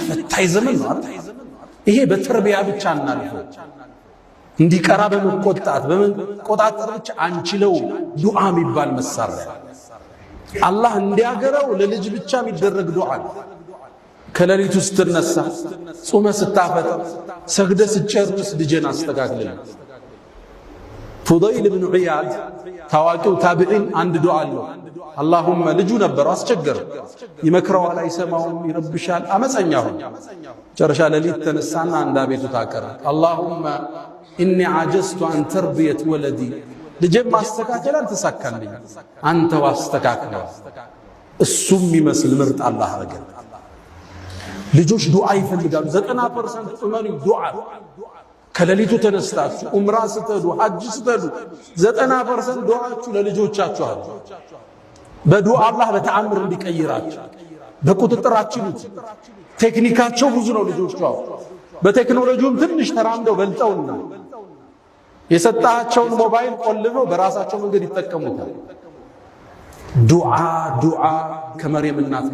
ፈታኝ ዘመን ነው አይደል? ይሄ በተርቢያ ብቻ እናልፈው። እንዲቀራ በመቆጣት በመቆጣጠር ብቻ አንችለው። ዱዓ የሚባል መሳሪያ አላህ እንዲያገራው ለልጅ ብቻ የሚደረግ ዱዓ ነው። ከሌሊቱ ስትነሳ፣ ጾመ ስታፈጥር፣ ሰግደ ስጨርስ ልጄን አስተካክልልኝ። ፉደይል ብኑ ዒያድ ታዋቂው ታቢዒን አንድ ዱዓ አለው። اللهم ልጁ ነበረው፣ አስቸገረ። ይመክረዋል፣ አይሰማውም፣ ይረብሻል፣ አመፀኛ ሆነ። መጨረሻ ሌሊት ተነሳና አንድ አቤቱታ አቀረበ። اللهم إني عجزت عن تربية ولدي፣ ልጄን ማስተካከል አልተሳካልኝ፣ አንተው አስተካክለው። እሱም የሚመስል ምርጥ አላህ አረገ። ልጆች ዱዓ ይፈልጋሉ። 90% እመኑ ዱዓ። ከሌሊቱ ተነስታችሁ ኡምራ ስትሄዱ፣ ሐጅ ስትሄዱ 90% ዱዓችሁ ለልጆቻችሁ አሉ። በዱዓ አላህ በተአምር እንዲቀይራቸው በቁጥጥር አችሉት። ቴክኒካቸው ብዙ ነው። ልጆቹ በቴክኖሎጂውም ትንሽ ተራምደው በልጠውና የሰጣቸውን ሞባይል ቆልፈው በራሳቸው መንገድ ይጠቀሙታል። ዱዓ ዱዓ ከመርየም እናት።